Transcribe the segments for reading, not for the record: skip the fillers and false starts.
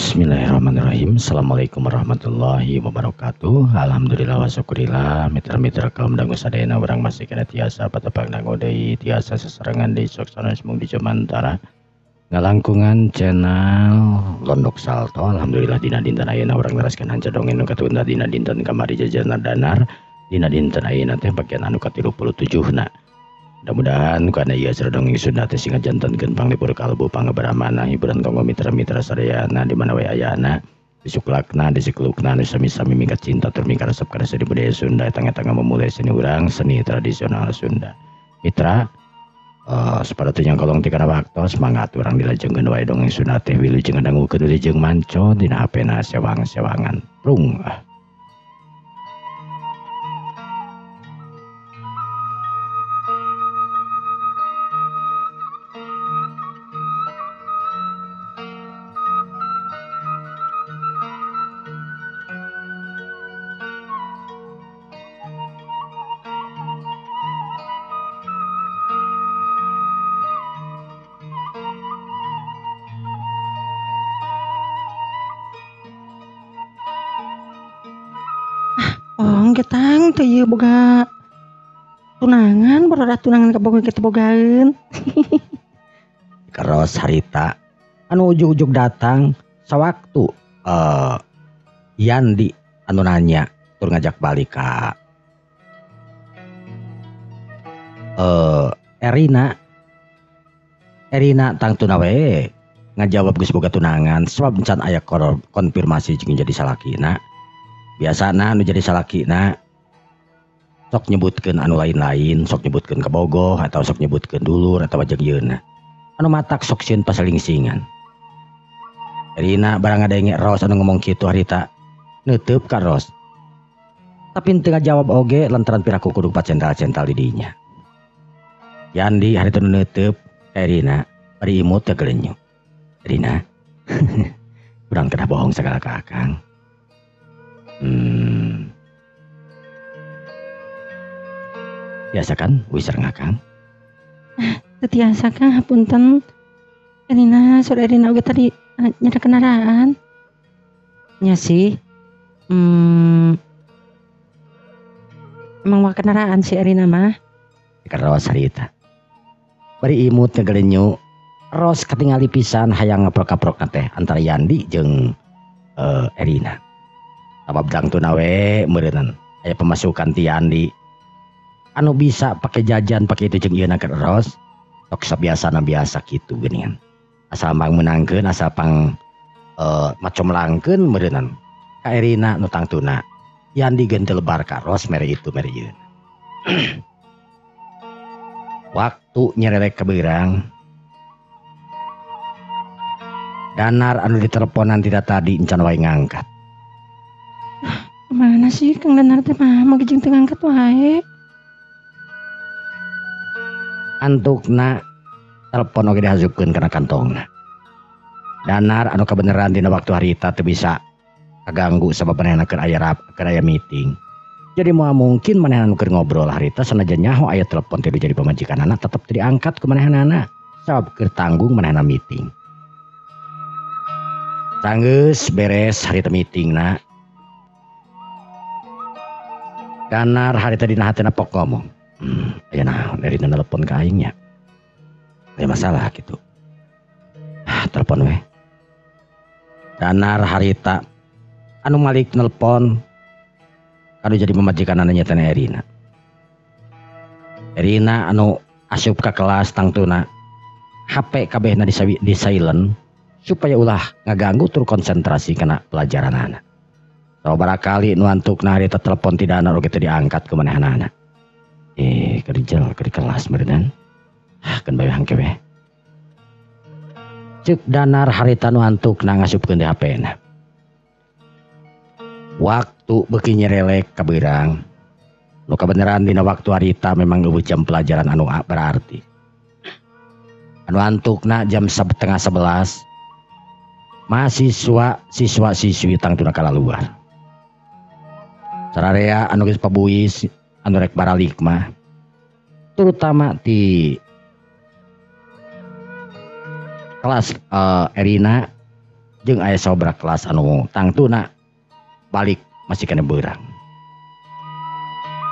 Bismillahirrahmanirrahim. Assalamualaikum warahmatullahi wabarakatuh. Alhamdulillah wa syukurillah. Mitra-mitra kaum dangu sadayana urang masih kena tiasa patepang dangu deui tiasa sesarengan deui sok sanes mung di Jumantara ngalangkungan channel Londok Salto. Alhamdulillah dina dinten ayeuna urang neraskeun hanca dongeng nu katunda dina dinten kamari jajanan danar dina dinten ayeuna teh bagian anu ka-37 na. Mudah-mudahan karena ieu acara dongeng Sunda teh sing ngajantenkeun panglipur kalbu pangabaramana hiburan kanggo mitra-mitra sadayana di mana wae ayana disuklakna disiklukna nu sami-sami mingkat cinta tur mingkat resep kana seni budaya Sunda tangga-tangga memulai seni urang seni tradisional Sunda. Mitra sepatu yang kolong ti kana waktos mangga urang dilajengkeun wae dongeng Sunda teh wilujeng ngadangukeun wilujeng manco dina HP-na sewang-sewangan. Prung ah. Ketang teh ieu boga tunangan, baroda tunangan kaboga kitu bogaeun. Keros harita anu ujug-ujug datang sawaktu Yandi anu nanya tur ngajak balik ka Erina. Erina tangtuna we ngajawab geus boga tunangan sebab encan aya konfirmasi jeung jadi salakina. Biasana anu jadi salakina sok nyebutkeun anu lain-lain, sok nyebutkeun kabogoh atau sok nyebutkeun dulur atau jeung yeuna. Anu matak sok sieun pasalingsingan. Erina barang ngadenge Ros anu ngomong kitu harita neuteub ka Ros. Tapi teu ngajawab oge lantaran piraku kudu pacental-cental di dinya. Yandi harita nu neuteub ka Erina bari imut teh gelenyu. Erina, urang kedah bohong sagala ka akang. Biasa kan wis sareng akang? Teu tiasa Kang, hapunten. Erina, saur Erina oge tadi nyada kendaraan. Nya sih. Emang mah kendaraan si Erina mah. Karawas harita. Bari imut ngagelenyu, Ros katingali pisan hayang ngaprok-kaprok teh antara Yandi jeung Erina. Sabab dangtuna we meureunnan aya pemasukan ti Yandi anu bisa pake jajan pake itu jeung ieu na Ros sok sabiasana biasa kitu geuningan asal mang meunangkeun asal pang macomlangkeun meureunnan ka Erina nu tangtuna Yandi geun teu lebar ka Ros mere itu mere ieu. Waktu nyerelek kebeurang Danar anu diteleponan tidak tadi encan wae ngangkat. Mana sih Kang Danar teh mah magijing teu ngangkat wae. Antukna telepon oge dihasupkeun kana kantongna. Danar anu kabeneran dina waktu harita teu bisa kaganggu sabab manehna keur aya keur aya meeting. Jadi moal mungkin manehna nu keur ngobrol harita sanajan nyaho aya telepon teh jadi pamajikanana tetep teu diangkat ku manehnana sabab keur tanggung manehna meeting. Sanggeus beres harita meetingna. Danar harita dina hatena pok ngomong. Aya naon Erina telepon ka aing nya. Aya masalah kitu. Ah, telepon we. Danar harita anu malik nelpon anu jadi pamajikanana nya teh Erina. Erina anu asup ka kelas tangtuna HP kabehna di silent supaya ulah ngaganggu tur konsentrasi kana pelajaranana. Sababaraha kali nu antukna harita telepon ti Danar oge teu diangkat ku manehanana. Keur di kelas meureunnan. Ah, keun bae hangke we. Ceuk Danar harita nu antukna ngasupkeun di HP-na. Waktu beuki nyerelek kabeurang. Nu kabeneran dina waktu harita memang eueuh jam pelajaran anu berarti. Anu antukna jam 10:30 mahasiswa siswa siswi tangtuna kalaluar. Sararea anu geus pabuis anu rek baralik mah terutama di kelas Erina Jeung aya sababaraha kelas anu tangtuna balik masih kena beurang.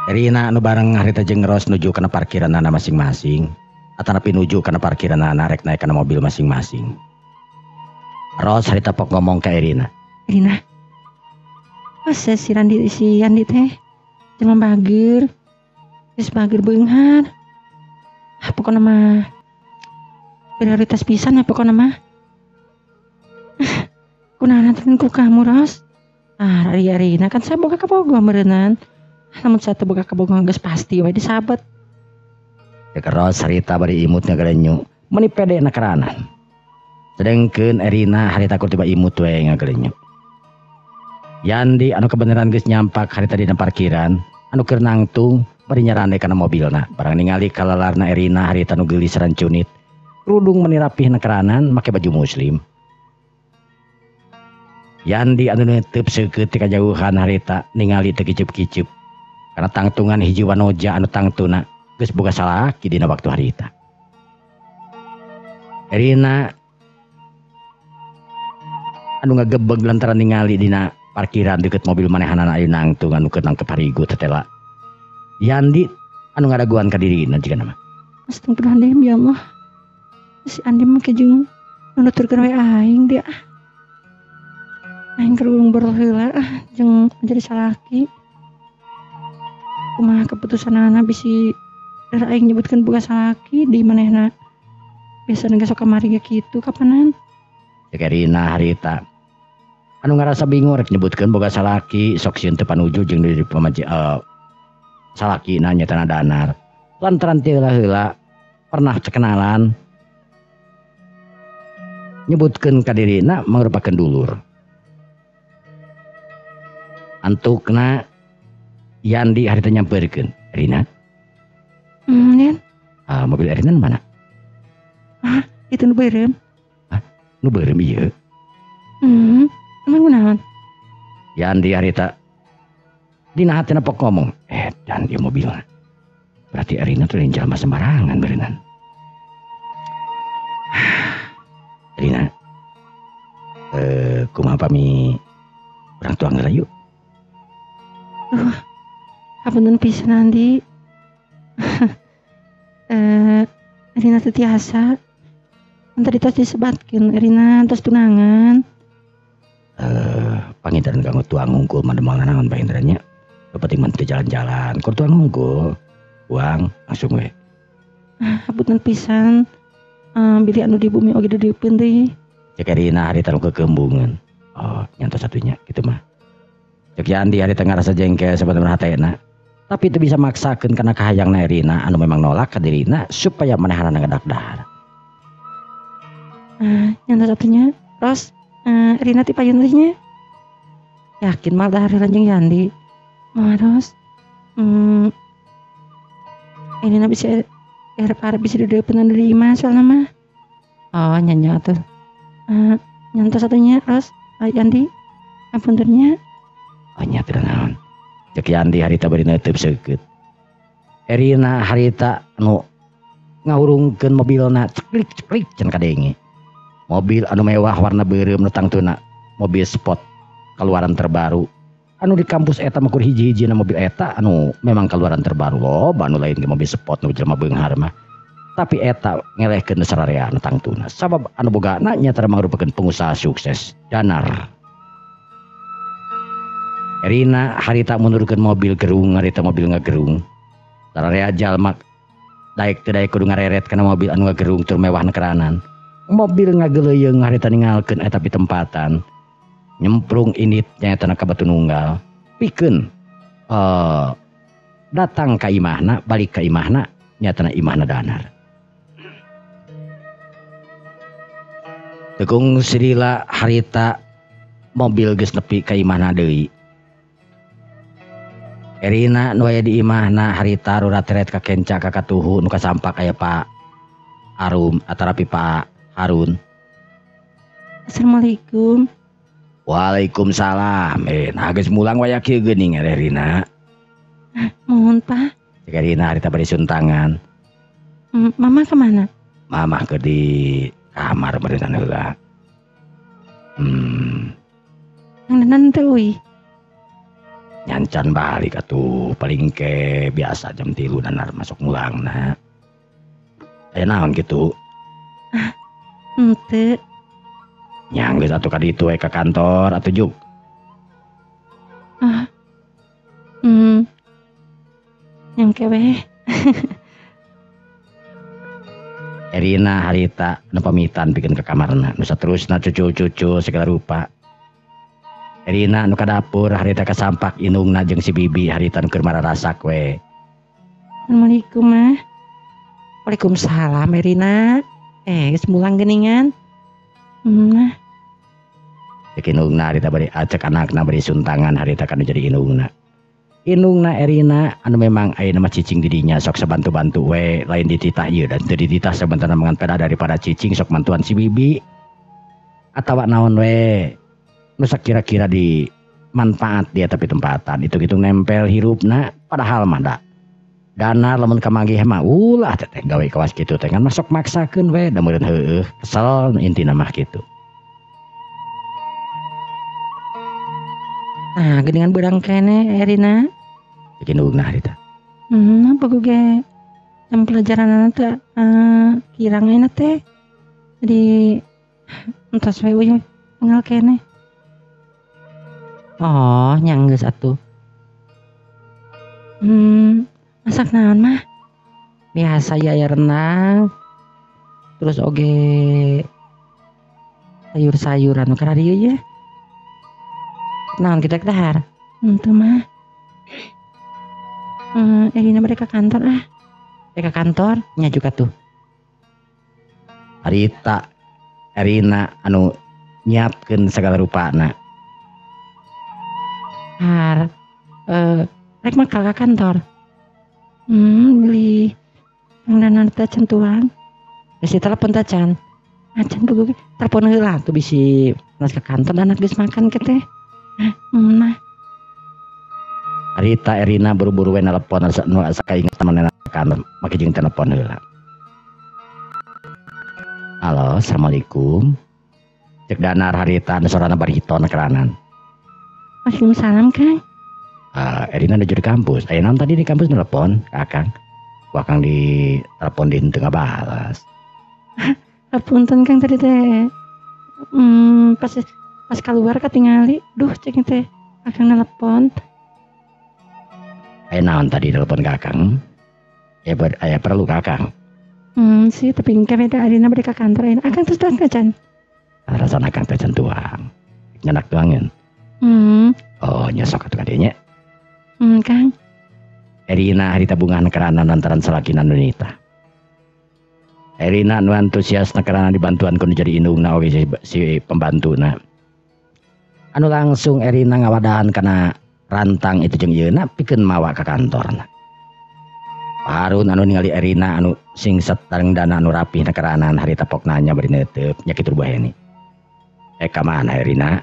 Erina anu bareng harita jeung Ros nuju kana parkiranana masing-masing atanapi nuju kana parkiranana rek naik kana mobil masing-masing. Ros harita pok ngomong ka Erina. Erina. Masa si Randi si Yandi teh jelema bager. Geus bager beunghar. Ah pokona mah prioritas pisan ya pokona mah. Kunaon teh ku kamu Ros? Ah ari Erina kan saboga kabogoh meureunnan. Namun satu boga kabogoh geus pasti we disabet. Cek Ros harita bari imut ngagalenyu meuni pede na keranan. Sedengkeun Erina harita kur tiba imut we ngagalenyu. Yandi anu kebenaran geus nyampak harita dina parkiran anu keur nangtung bari nyarande kana mobilna. Barang ningali kalalarna Erina harita nu geulis rancunit. Kerudung meuni rapih na keranan make baju muslim. Yandi anu neuteub seukeut ti kajauhan harita ningali teu kiceup-kiceup. Kana tangtungan hiji wanoja anu tangtuna geus boga salaki dina waktu harita. Erina anu ngagebeg lantaran ningali dina parkiran deket mobil manehanana aya nangtung anu keur nangkep harigu tetela. Yandi anu ngadaguan ka dirina jigana mah. Astagfirullahaladzim ya Allah. Si Andi mah jeung nuturkeun we aing dia. Aing keur ulung heula ah jeung jadi salaki. Kumaha keputusanana bisi dar aing nyebutkeun boga salaki di manehna. Biasana geus sok kamari ge kitu kapanan. Cek Erina harita anu ngarasa bingung rek nyebutkeun boga salaki sok sieun teu panuju jeung di pamaji salakina nyatana danar. Lantaran teu heula pernah kenalan nyebutkeun ka dirina mangrupakeun dulur. Antukna Yandi harita nyamperkeun Erina. Yan. Mobil Erina mana? Ah, itu nu beureum. Ah, nu beureum ieu. Emang kunaon? Yandi harita dina hatina pok ngomong, dan ieu mobilna. Berarti Erina teh lain jalma sembarangan beureunan. Erina. Kumaha pami urang tuang heula yuk. Hapunten pisan Andi. Erina teu tiasa. Tadi tos disebatkeun Erina tos tunangan. Panginten kanggo tuang hungkul mah moal nanaon panginten nya. Nu penting mah teu jalan-jalan, kur tuang hungkul. Uang langsung we. Hapunten pisan. Bilih anu di bumi oge deudeupkeun deui. Cek Erina harita nu kekembungan. Oh, nyantos satunya kitu mah. Cek Yandi harita ngarasa jengkel sabenerna hatena. Tapi teu bisa maksakeun kana kahayangna Erina anu memang nolak ka dirina supaya manehanana ngadak dahar. Nyantos satunya. Ros, Erina ti payun teh nya. Yakin mal dahar heula jeung Yandi. Mah Ros. Erina bisa arep-arep bisa deudeupkeun anu di imah soalna mah. Oh, nya atuh. Nyantos satunya Ros, Yandi. Apunten nya. Oh nya teu naon. Cek Yandi harita bari neuteub seukeut. Erina harita anu ngahurungkeun mobilna ceklik-ceklik can kadenge. Mobil anu mewah warna beureum nu tangtuna mobil sport keluaran terbaru. Anu di kampus eta mah kur hiji-hijina mobil eta anu memang keluaran terbaru loba anu lain ge mobil sport nu jelema beunghar mah. Tapi eta ngelehkeun sararea nu tangtuna. Sabab anu bogana nya teh mangrupakeun pengusaha sukses danar. Erina harita mundurkeun mobil gerung, harita mobil ngagerung. Sararea jalma daek teu daek kudu ngareret kana mobil anu ngagerung tur mewah keranan. Mobil ngageleuyeung harita ningalkeun eta pitempatan. Nyemprung indit nyaeta ka Batu Nunggal. Pikeun datang ka imahna, balik ka imahna, nyatana imahna danar. Tekung sirila harita mobil geus nepi ka imahna deui. Erina nu aya di imahna harita rurateret ka kenca ka katuhu nu kasampak aya Pak Arum atarapi Pak Harun. Assalamualaikum. Waalaikumsalam. Nah geus mulang waya kieu geuning Erina. Mohon Pak. Cek Erina harita bari suntangan. Mama kemana? Mama ke di kamar meureunana heula. Kang Danar teu uih. Nyancan balik atuh paling ke biasa jam 3 Danar masuk mulangna. Aya naon kitu? Ah, henteu. Nya geus atuh ka ditu we ka kantor atuh juk. Ah. Nyangke we. Erina harita nu pamitan pikeun ka kamarna nu saterusna cucu-cucu segala rupa. Erina nu ka dapur harita kasampak indungna jeung si bibi harita nu keur mararasak we. Assalamualaikum mah. Waalaikumsalam Erina. Geus mulang geuningan. Nah. Cek indungna harita bari acek anakna bari suntangan harita kan jadi indungna. Indungna Erina anu memang ayeuna mah cicing di dinya sok sabantu-bantu we lain dititah ieu dan teu dititah sabentarna mangan peda daripada cicing sok mantuan si bibi atawa naon we nu sakira-kira di manfaat dia tapi tempatan itu gitu nempel hirupna padahal mah da dana lamun kamanggih mah ulah teh gawe kawas kitu teh ngan masuk maksakeun we da meureun heueuh kesel intina mah kitu. Nah, geuningan beurang keneh Erina. Bikin indungna harita. Apa ge jam pelajaran teh kirang ayeuna teh. Jadi entos we euy unggal keneh. Oh, nya geus atuh. Masak naon mah? Biasa ya aya rendang. Terus oge sayur-sayuran nu kararieu ye. Naon kita dahar? Henteu mah. Erina bade ka kantor ah. Bade ka kantor nya juga tuh. Harita Erina anu nyiapkeun segala rupana. Har rek mah ka kantor. Beli Kang Danar teh can tuang. Bisi telepon teh can. Acan puguh telepon heula tuh bisi nas ka kantor dan geus makan ke teh. Nah. Harita Erina buru-buru we nelpon nu asa kainget manehna kantor make jeung telepon heula. Halo, assalamualaikum. Cek Danar harita anu sorana bariton keranan. Waalaikumsalam Kang. Erina nuju di kampus. Aya naon tadi di kampus nelpon ka Akang. Ku Akang di telepon di henteu ngabalas. Punten Kang tadi teh. Pas keluar katingali, duh cek teh Akang nelpon. Aya naon tadi telepon ka Akang? Ya aya perlu ka Akang. Sih tapi engke beda Erina bade ka kantor ayeuna. Akang terus tuang can. Rasana Akang teh can tuang. Nyanak tuangeun. Oh, nya sok atuh ka dieu nya. Kang. Erina harita bungahan kerana lantaran salakina nu nitah. Erina nu antusias kerana dibantuan ku nu jadi indungna oge si pembantuna. Anu langsung Erina ngawadahan kana rantang itu jeung ieuna pikeun mawa ka kantorna. Harun anu ningali Erina anu singset sareng dana anu rapih nekeranan harita pok nanya bari neuteup nya kitu bae ni. Ka mana Erina?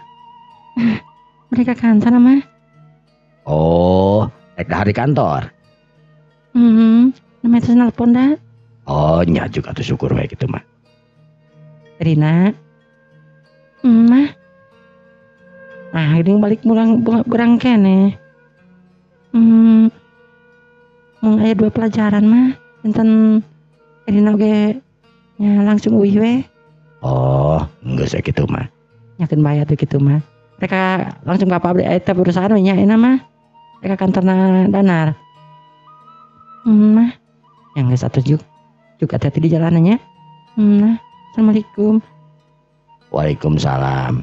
Mereka kantor mah. Oh, rek dahar di kantor. Namanya terus nelpon dah. Oh, nya juga tuh syukur we kitu mah. Erina. Mah. Nah, ini balik mulang berang keneh. Mung aya 2 pelajaran mah, enten Erina oge nya langsung uih we. Oh, geus we kitu mah. Nyakeun bae atuh kitu mah. Mereka langsung ka pabrik eta perusahaan we nya ayeuna mah. Mereka kantorna Danar. Mah. Yang geus atuh juk. Juk hati-hati di jalanannya. Nah, assalamualaikum. Waalaikumsalam.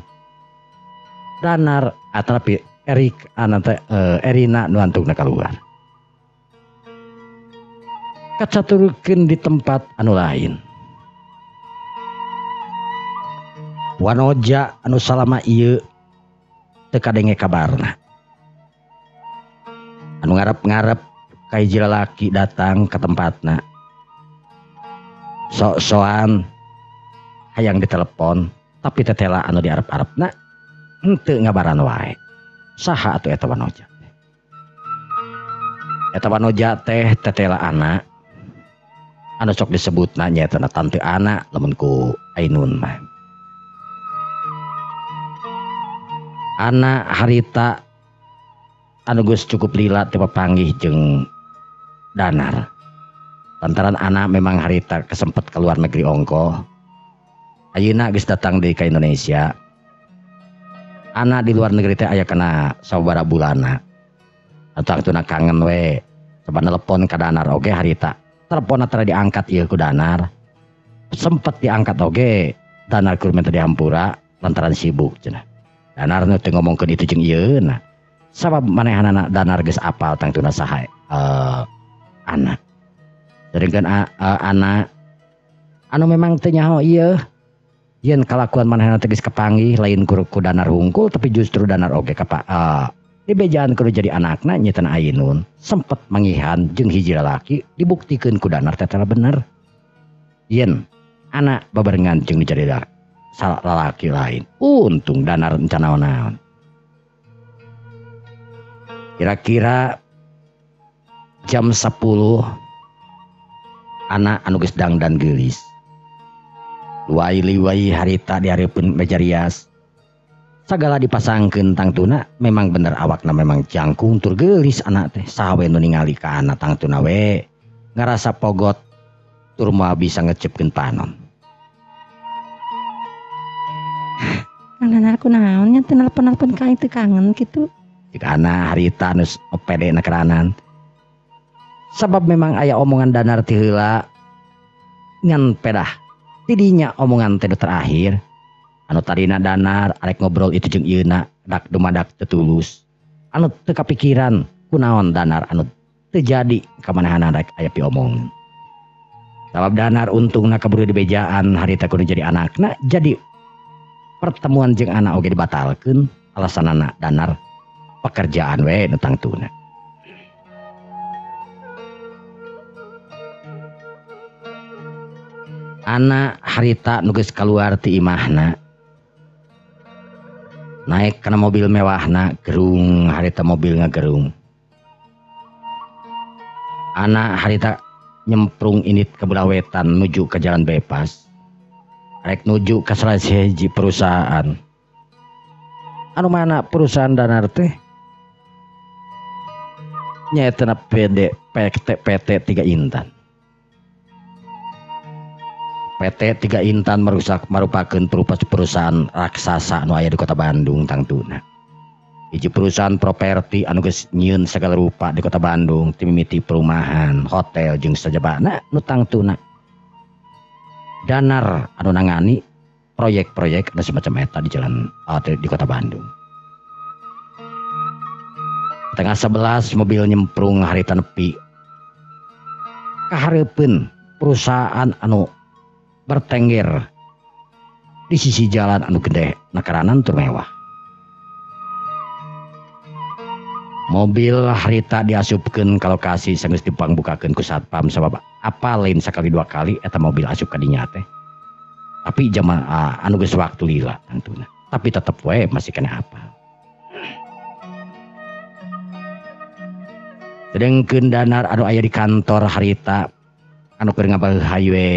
Danar atrapi Erik anante Erina nu antukna kaluar. Kacaturkeun di tempat anu lain. Wanoja anu salama ieu teu kadenge kabarna. Anu ngarep-ngarep ka hiji lalaki datang ka tempatna. Sok-sokan hayang ditelepon tapi tetela anu diarep-arepna henteu ngabaran wae. Saha atuh eta Wanoja? Eta Wanoja teh tetela anak anu sok disebutna nyaeta tante anak lamun ku Ainun mah. Anak harita anu geus cukup lila teu papanggih jeung Danar. Lantaran anak memang harita kesempet ke luar negeri ongkoh. Ayeuna geus datang deui ka Indonesia. Anak di luar negeri teh aya kana sababaraha bulana. Tangtuna kangen we. Coba telepon ka Danar oge harita. Teleponna tara diangkat ieu ku Danar. Sempet diangkat oge Danar keur minta dihampura lantaran sibuk cenah. Danar nu teu ngomongkeun itu jeung ieu na. Sabab manehanana Danar geus apal tangtuna saha anak. Sedengkeun anak anu memang teu nyaho ieu yen kalakuan manehna teh geus kapanggih lain ku Danar hungkul tapi justru Danar oge dibejaan kudu jadi anakna nyetana Ainun sempet mangihan jeung hiji lalaki dibuktikeun ku Danar teh bener yen anak babarengan jeung dijadi lalaki lain. Untung Danar encan naon-naon. Kira-kira jam 10 anak anu geus dangdan geulis. Luai-liwai harita di hareupeun meja rias. Sagala dipasangkeun tangtuna memang bener awakna memang jangkung tur geulis anak teh. Saha we nu ningali ka anak tangtuna we ngarasa pogot tur moal bisa ngecepkeun panon. Kang Danar kunaon nya teu nelpon-nelpon ka aing teu kangen kitu. Jika anak harita nu pede na keranan. Sabab memang aya omongan Danar ti heula ngan pedah. Tidinya omongan teh terakhir. Anu tadina Danar arek ngobrol itu jeung ieuna dak dumadak teu tulus. Anu teu kapikiran kunaon Danar anu teu jadi ka manehna rek aya piomongan. Sabab Danar untungna kaburu dibejaan harita kudu jadi anakna jadi pertemuan jeung anak oge dibatalkeun alasanana Danar pekerjaan we nu tangtuna. Anak harita nu geus kaluar ti imahna naik kana mobil mewahna gerung harita mobil ngagerung. Anak harita nyemprung init ke belah wetan nuju ke jalan bebas rek nuju ka salah sahiji perusahaan. Anu mana perusahaan Danar teh nyaeta PD PT PT 3 Intan. PT 3 Intan merupakan perusahaan raksasa anu aya di kota Bandung tangtuna. Hiji perusahaan properti anu geus nyieun sagala rupa di kota Bandung, ti mimiti perumahan, hotel jeung sajabana nu tangtuna. Danar anu nangani proyek-proyek anu semacam eta di jalan di kota Bandung. 10:30 mobil nyemprung harita nepi kahareupeun perusahaan anu bertengger di sisi jalan anu gede nakaranan tur mewah. Mobil harita diasupkeun ka lokasi sanggeus dipangbukakeun ku satpam sabab apa lain sakali dua kali eta mobil asup ka dinya teh. Tapi jama anu geus waktu lila tangtuna. Tapi tetep we masih kena apal. Sedengkeun Danar anu aya di kantor harita anu keur ngabaheuhay we.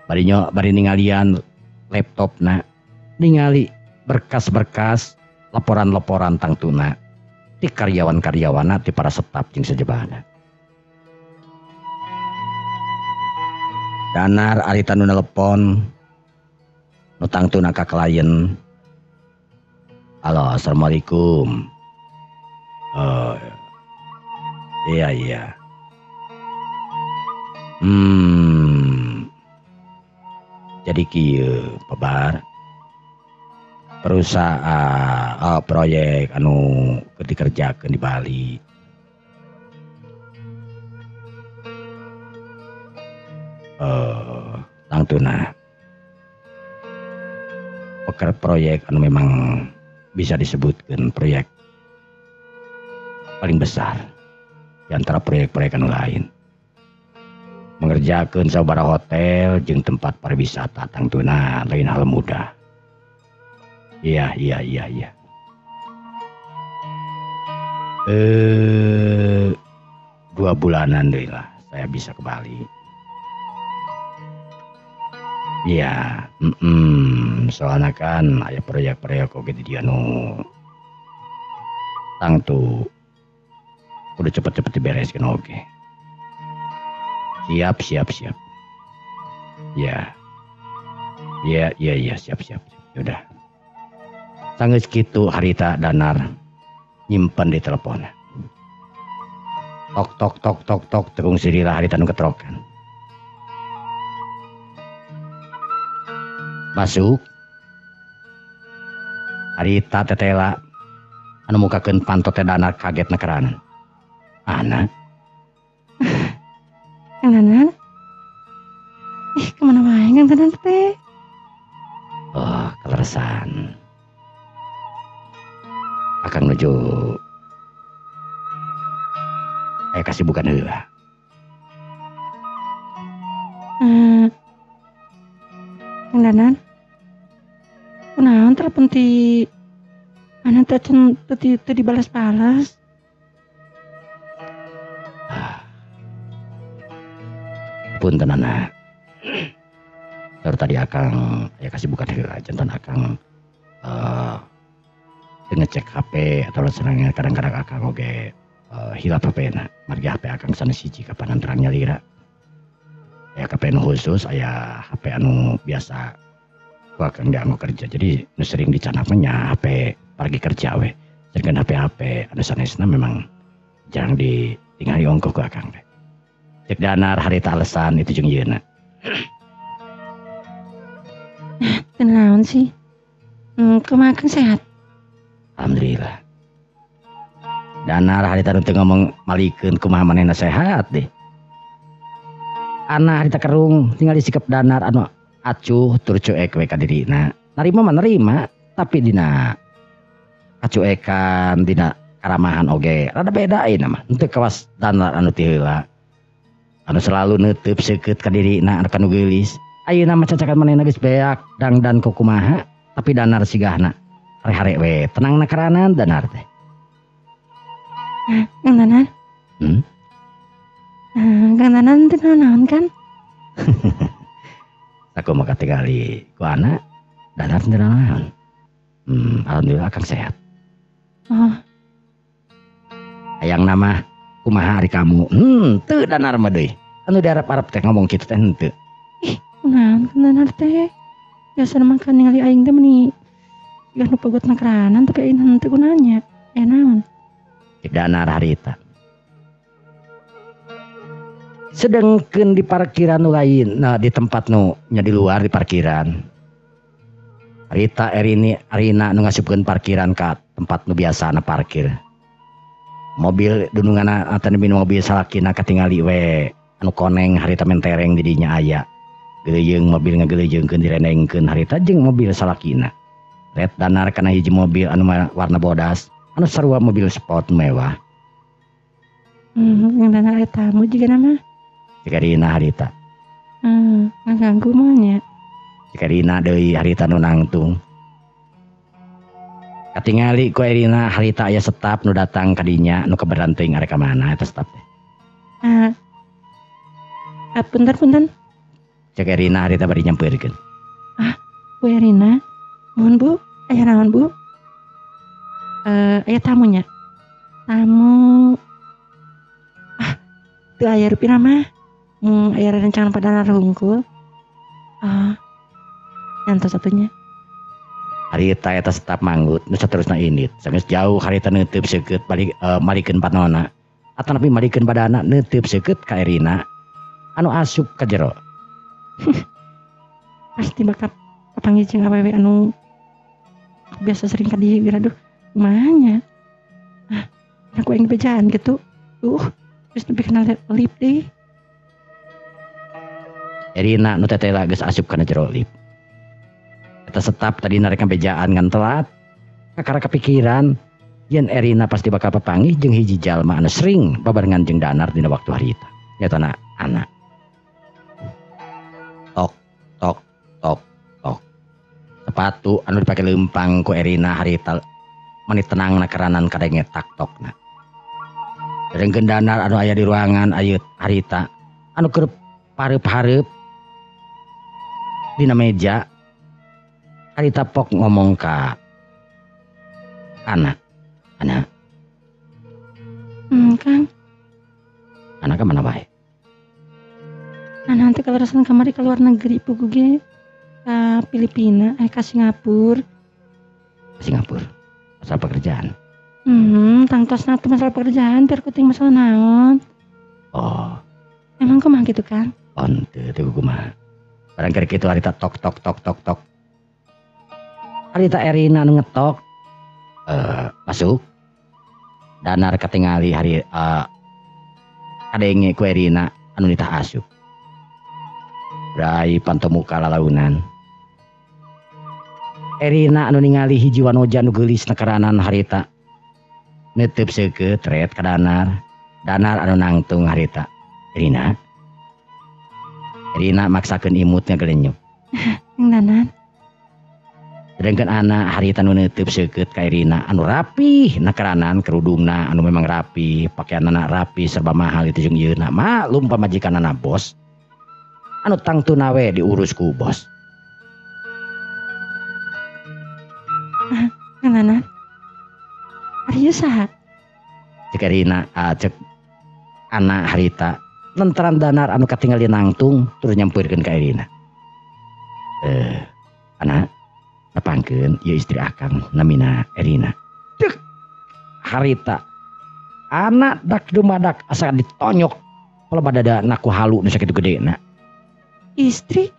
Bari ningalian laptopna, ningali berkas-berkas, laporan-laporan tangtuna ti karyawan-karyawana ti para staf jeung sajabana. Danar harita nu nelepon nu tangtuna ka klien. Halo, assalamualaikum. Iya iya. Jadi kieu pabar perusahaan proyek anu keur dikerjakeun di Bali. Tangtuna peker proyek anu memang bisa disebutkan proyek paling besar di antara proyek-proyek anu lain. Mengerjakan sabaraha hotel jeung tempat pariwisata tangtuna lain hal mudah. Iya. 2 bulanan deui lah saya bisa ke Bali. Iya, soalnya kan aya proyek-proyek oge di dieu nu tangtu kudu cepet-cepet dibereskeun oge. Siap, siap, siap. Ya. Ya, ya, ya, siap, siap. Yaudah. Sanggeus kitu harita Danar nyimpen di telepon. Tok tok tok tok tok tekung sirila harita nu ketrokan. Masuk. Harita tetela anu mukakeun panto teh Danar kaget nekeranan. Ana. Kang Danar. Ih, kemana wae Kang Danar teh? Oh, kaleresan. Akang nuju aya kasibukan heula. Kang Danar. Kunaon telepon ti ana teh can teu dibalas-balas. Punten ana. Baru tadi akang aya kasibukan heula jantan akang ngecek HP atau senangnya kadang-kadang akang oge hilap HP na. Margi HP akang sanes hiji kapanan terang nyalira. Aya HP nu khusus, aya HP anu biasa ku akang dianggo kerja. Jadi nu sering dicanak mah nya HP pargi kerja we. Sedangkan HP-HP anu sanesna memang jarang ditingali ongkoh ku akang teh. Cek Danar harita alasan itu jeung yeuna. Teu naon sih? Kumaha Kang sehat? Alhamdulillah. Danar harita nu teu ngomong malikeun kumaha manehna sehat deh. Ana harita kerung tinggal disikap Danar anu acuh tur cuek we ka dirina. Narima mah nerima tapi dina kacuekan dina karamahan oge rada beda ayeuna mah. Henteu kawas Danar anu ti heula. Anu selalu neuteub seukeut ka dirina anu kanu geulis. Ayeuna mah cacakan manehna geus beak dangdan kukumaha tapi Danar sigahna hare-hare we tenang na karanan Danar teh. Kang Danar. Kang Danar teu naon kan? Aku mah katingali ku ana Danar teu naon. Alhamdulillah akang sehat. Oh. Hayang nama kumaha ari kamu? Teu Danar mah deui. Anu diarep-arep teh ngomong kitu teh henteu. Ih, kunaon Kang Danar teh? Biasa mah kan ningali aing teh meuni siga nu pegot nakeranan tapi aing henteu kunaon nya. Aya naon? Cek Danar harita. Sedengkeun di parkiran nu lain, nah di tempat nu nya di luar di parkiran. Harita Erini Arina nu ngasupkeun parkiran ka tempat nu biasana parkir. Mobil dununganna atanapi mobil salakina katingali we anu koneng harita mentereng di dinya aya. Geuleuyeung mobil ngageuleuyeungkeun direndengkeun harita jeung mobil salakina. Ret Danar kana hiji mobil anu warna bodas, anu sarua mobil sport mewah. Kang Danar aya tamu jiga nama. Cek Erina harita. Ngaganggu mah nya. Cek Erina deui harita nu nangtung. Katingali ku Erina harita aya staf nu datang ka dinya nu kaberan teuing arek ka mana eta staf teh. Punten punten. Cek Erina harita bari nyampeurkeun. Bu Erina, mohon Bu, aya naon Bu? Aya tamunya. Tamu. Teu aya rupina mah. Aya rerencangan Pak Danar hungkul. Nyantos satunya. Harita eta staf manggut nu saterusna indit. Sanggeus jauh harita neuteub seukeut balik malikeun panona. Atanapi malikeun badana neuteub seukeut ka Erina anu asup ka jero. Pasti bakal papanggih jeung awewe anu biasa sering ka dieu aduh kumaha nya. Aku aing bejaan gitu. Geus nepi kenal lip deui. Erina nu tetela geus asup kana jero lip. Eta staf tadi narek bejaan ngan telat. Kakara kepikiran yen Erina pasti bakal papanggih jeung hiji jalma anu sering babarengan jeung Danar dina waktu harita. Nyatana Ana. Tok tok tok tok. Sepatu anu dipake leumpang ku Erina harita mani tenang na keranan kadenge tak tokna. Sedengkeun Danar anu aya di ruangan ayeut harita anu keur pareup-hareup Dina meja harita pok ngomong ka anak. Anak. Kang. Anak ka mana bae? Anak teh kaleresan kamari ka luar negeri pugu ge ka Filipina, ka Singapura. Singapura. Masalah pekerjaan. Tangtosna teh masalah pekerjaan, biar kuting masalah naon. Oh. Emang kumaha kitu, Kang? Oh, teu teu kumaha. Barang keur kitu harita tok tok tok tok tok. Harita Erina nu ngetok. Masuk. Danar katingali hari kadenge ku Erina anu nitah asup. Brai pantomuka lalaunan. Erina anu ningali hiji wanoja nu geulis nekeranan harita. Neuteub seukeut ret ka Danar. Danar anu nangtung harita. Erina. Erina maksakeun imut ngagelenyuk. Kang Danar. Sedangkan anak harita nu neuteub seukeut ka Erina anu rapih nekeranan kerudungna anu memang rapi, pakaianna rapi serba mahal itu jeung yeuna. Maklum pamajikanana bos. Anu tangtuna we diurus ku bos. Kang Danar. Ari ieu saha? Cek Erina, cek anak harita lantaran Danar anu katingali nangtung terus nyampeurkeun ka Erina. Anak nepangkeun ieu istri akang namina Erina. Dek harita anak dak dumadak asa ditonyok peleba dada ku halu nu sakitu gedena. Istri?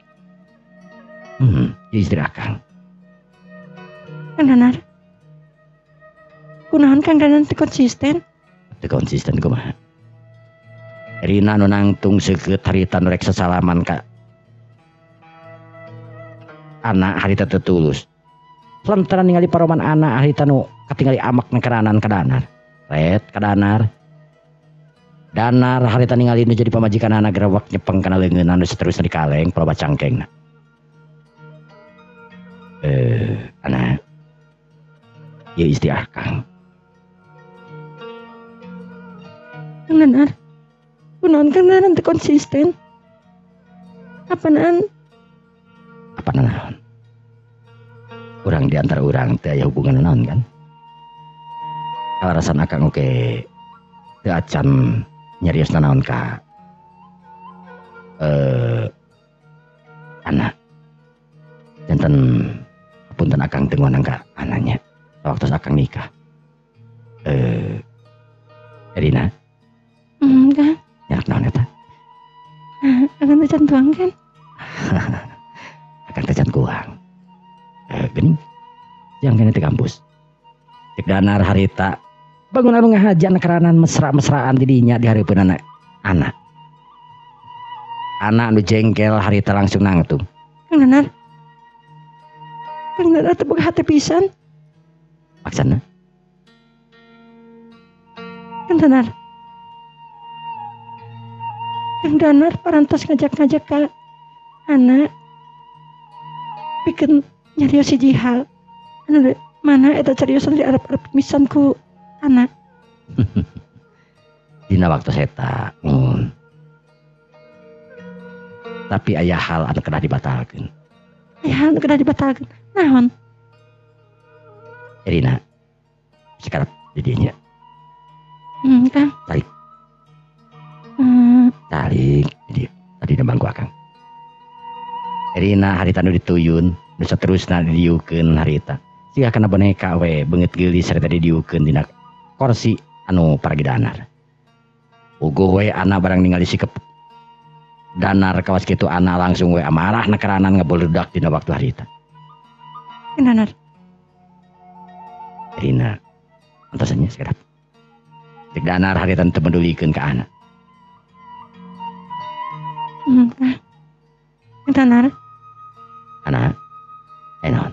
Istri akang. Kang Danar. Kunaon Kang Danar teu konsisten? Teu konsisten kumaha? Erina nu nangtung seukeut harita nu rek sasalaman ka anak harita teu tulus. Lantaran ningali paroman anak harita nu katingali amak nekeranan ka Danar. Ret ka Danar. Danar harita ningali nu jadi pamajikan anak gerewak nyepeng kana leungeunna nu saterusna dikaleng paloba cangkengna. Anak. Ieu istri akang. Kang Danar. Kunaon Kang Danar teu konsisten? Apanaan? Apa naon? Urang di antara urang teu aya hubungan naon kan? Kalaresan akang oge teu acan nyarios naon ka anak. Janten punten akang teu ngonang ka anaknya waktu akang nikah. Erina. Kang. Nyarak naon eta? Akang teh can tuang kan? Akang teh can kuang. Geuning jang kene teh kampus. Cek Danar harita bangun anu ngahaja nekeranan mesra-mesraan di dinya di hareupeun anak. Anak nu jengkel harita langsung nangtung. Kang Danar. Kang Danar teu boga hate pisan. Maksana? Kang Danar. Kang Danar parantos ngajak-ngajak ka anak pikeun nyarios hiji hal. Anu mana eta cariosan diarep-arep misan ku anak. Dina waktu eta Tapi aya hal anu kedah dibatalkeun. Aya hal anu kedah dibatalkeun. Naon? Erina sekarang di dinya. Kang. Tarik. Tarik di tadi bangku akang. Erina harita nu dituyun, nu saterusna didiukeun harita. Siga kana boneka we beungeut geulis harita didiukeun dina kursi anu paragi Danar. Uguh we anak barang ningali sikep Danar kawas kitu anak langsung we amarah nekeranan ngeboludak dina waktu harita. Danar. Erina antosannya sekarang. Cek Danar harita teu pedulikeun ka anak. Danar. Anak. Naon?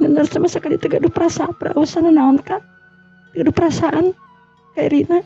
Danar sama sekali teu gaduh perasaan, perasaan naon ka? Teu gaduh perasaan ka Erina.